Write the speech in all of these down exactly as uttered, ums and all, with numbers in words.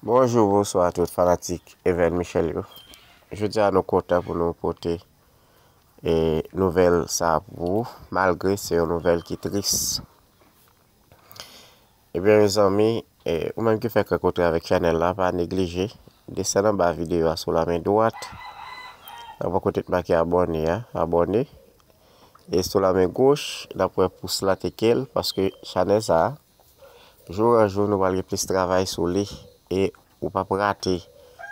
Bonjou, bonswa tout fanatik Evel Michel yo. Jodi a nou kontan pou nou pote e nouvèl sa pou ou, malgre se yon nouvèl ki tris. Ebyen, mezanmi, e, ou menm ki fèk rankontre avèk chanèl la, pa neglije desann anba videyo a sou la men dwat, nan bò kote t make abòne a, abòne. E sou la men goch, n ap wè pous la teke l, paske chanèl sa a, jou an jou, nou pral gen plis travay sou li. E ou p ap rate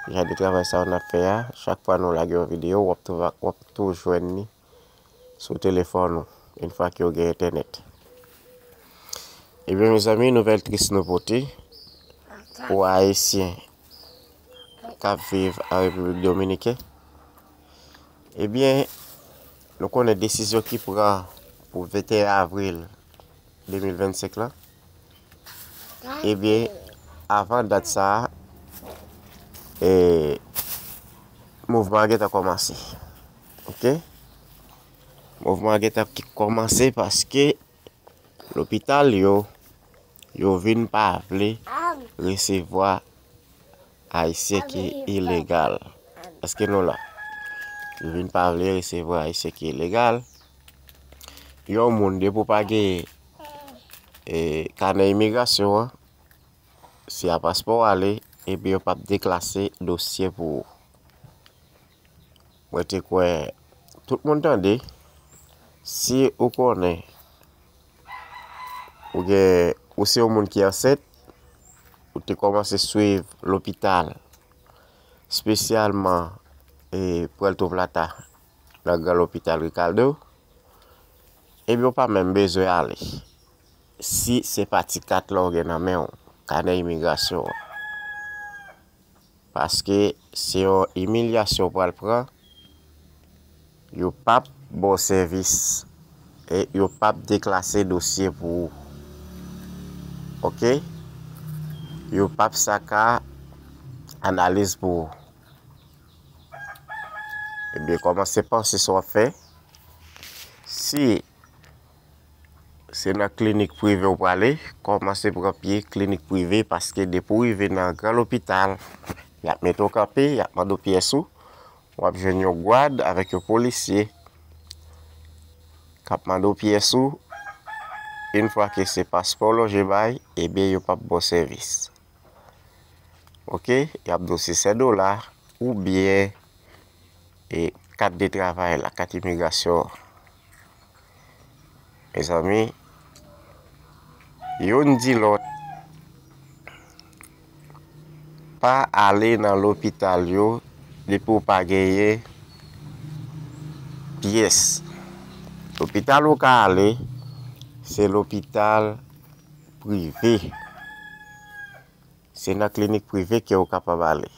jan de travay sa yo n ap fè a. Chak fwa nou lage yon videyo, w ap tou, w ap tou jwenn li sou telefòn ou, yon fwa ke w gen entènèt. Ebyen, mezanmi, nouvèl tris nou pote pou Ayisyen k ap viv an Repiblik Dominiken. Ebyen, nou konnen desizyon ki pran pou venteyen avril de mil vennsenk lan. Ebyen, avan dat sa a, e, mouvman an gentan kòmanse. Oke? Mouvman an gentan ki kòmanse paske lopital yo, yo vin pa vle resevwa Ayisyen ki ilegal. Èske nou la? Yo vin pa vle resevwa Ayisyen ki ilegal. Yon moun, depi w pa gen, e, kanè imigrasyon an, se a paspò w ale, epi yo p ap deklase dosye pou ou. Mwen te kwè tout moun tande, si ou konnen ou gen, ou se yon moun ki ansent, ou te kòmanse swiv lopital, espesyalman, e, Puerto Plata, nan gran lopital Ricardo, ebyen, ou pa menm bezwen ale. Si se pa ti kat la w gen nan men w, kanè imigrasyon an. Paske se yon imilyasyon w pral pran, yo p ap ba w sèvis, e yo p ap deklase dosye pou ou. Oke? Yo p ap saka analiz pou ou. Ebyen, kòmanse panse sa w ap fè. Si se nan klinik prive w prale, kòmanse pran pye klinik prive, paske depi w rive nan gran lopital, y ap mete w kanpe, y ap mande w pyès ou, w ap jwenn yon gwad avèk yon polisye k ap mande w pyès ou. Yon fwa ke se paspò w lonje bay, ebyen, yo p ap ba w sèvis. Oke, y ap di w se sèt dola oubyen, e, kat de travay la, kat imigrasyon an. Mezanmi, youn di lòt, pa ale nan lopital yo depi w pa genyen pyès. Lopital ou ka ale, se lopital prive. Se nan klinik prive ke ou kapab ale.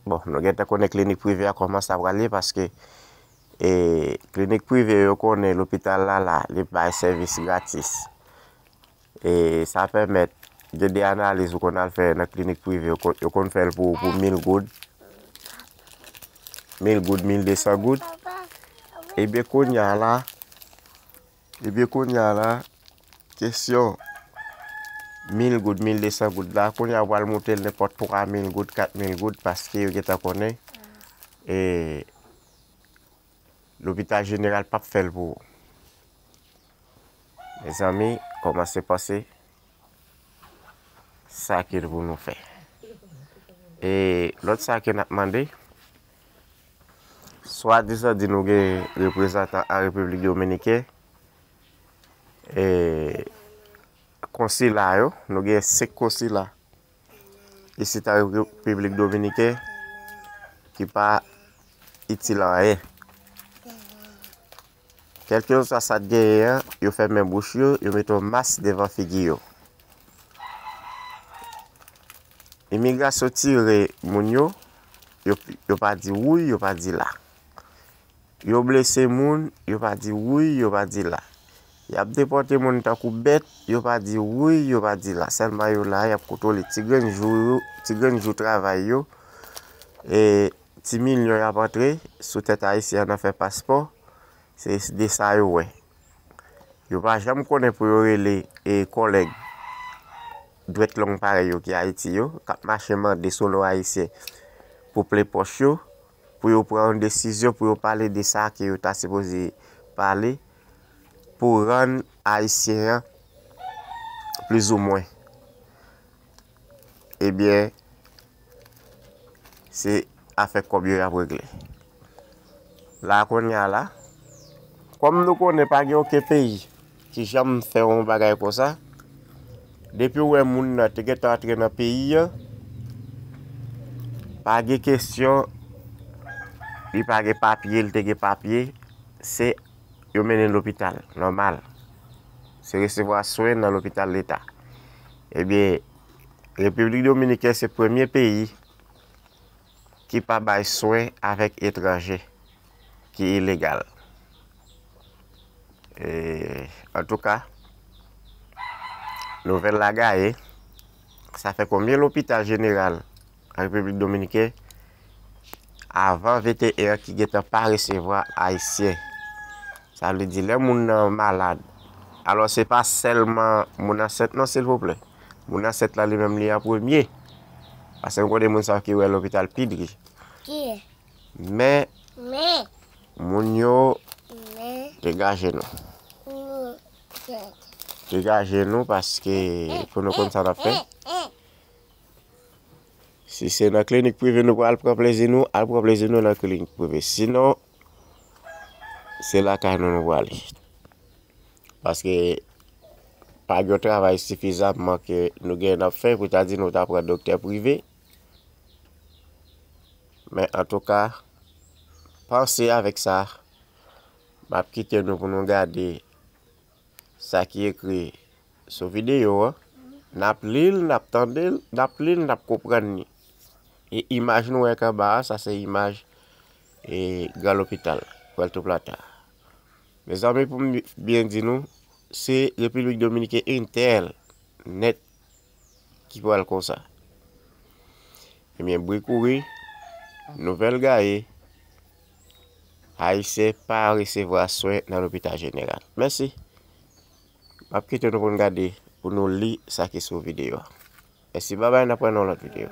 Bon, nou gentan konnen klinik prive a kòman sa pral ye, paske, e, klinik prive yo konnen lopital la la, li bay sèvis gratis. E sa pèmèt gen de analiz ou konn al fè nan klinik prive, yo konn, yo konn fè l pou ou pou mil goud. Mil goud, mil de san goud. Ebyen, kounye a la, ebyen, kounye a la, kesyon mil goud, mil de san goud la, kounye a w pral moute l nenpòt twa mil goud, kat mil goud, paske yo gentan konnen, e, lopital jeneral p ap fè l pou ou. Mezanmi, kòmanse panse sa ki pou nou fè. E lòt sa ke n ap mande, swadizan di nou gen reprezantan an Repiblik Dominiken, e konsila yo, nou gen senk konsila isit an Repiblik Dominiken ki pa itil anyen. Kèlkeswa sa t genyen an, yo fèmen bouch yo, yo mete yon mas devan figi yo. Imigrasyon tire moun yo, yo, yo pa di wouy, yo pa di la. Yo blese moun, yo pa di wouy, yo pa di la. Y ap depòte moun tankou bèt, yo pa di wouy, yo pa di la. Sèlman yo la, y ap kontwole ti grenn jou yo, ti grenn jou travay yo. E ti milyon y ap antre sou tèt ayisyen an nan fè paspò. Se de sa yo wè. Yo pa janm konnen pou yo rele, e, kòlèg dwèt long parèy yo ki Ayiti yo, k ap mache mande sou non Ayisyen pou plen pòch yo, pou yo pran yon desizyon, pou yo pale de sa ke yo ta sipoze pale, pou rann Ayisyen an plizoumwen. Ebyen, se afè kòb yo y ap regle. La kounye a la, kòm nou konnen pa gen okenn peyi ki janm fè yon bagay konsa, depi w wè moun nan te gentan antre nan peyi an, pa gen kesyon, li pa gen papye, li te gen papye, se yo mennen lopital, nòmal. Se resevwa swen nan lopital leta. Ebyen, Repiblik Dominikèn se premye peyi ki pa bay swen avèk etranje ki ilegal. E, antouka, nouvèl la gaye, sa fè konbyen lopital jeneral an Repiblik Dominikèn avan venteyen an ki gentan pa resevwa Ayisyen? Sa vle di lè moun nan malad. Alò, se pa sèlman moun ansent non, silvouplè. Moun ansent la li menm li an premye. Paske m konnen moun sa yo ki wè lopital pi dri. Kiyès? Men, men, moun yo, men, degaje nou. Degaje nou paske pou nou konn sa n ap fè. Si se nan klinik prive nou pral pran plezi nou, al pran plezi nou nan klinik prive. Sinon, se lakay nou nou prale. Paske pa gen yon travay sifizamman ke nou gen n ap fè pou ta di nou ta pran doktè prive. Men antouka, panse avèk sa, m ap kite nou pou nou gade sa ki ekri sou videyo an. N ap li l, n ap tande l, n ap li l, n ap konprann li. E imaj nou wè k anba a, sa se imaj e gran lopital Puerto Plata. Mezanmi, pou m byen di nou, se Repiblik Dominikèn entèl nèt ki pral konsa. Ebyen, bri kouri, nouvèl gaye, Ayisyen pa resevwa swen nan lopital jeneral. Mèsi. M ap kite nou pou n gade, pou nou li sa ki sou videyo a. Mèsi, babay, n ap wè nan yon lòt videyo.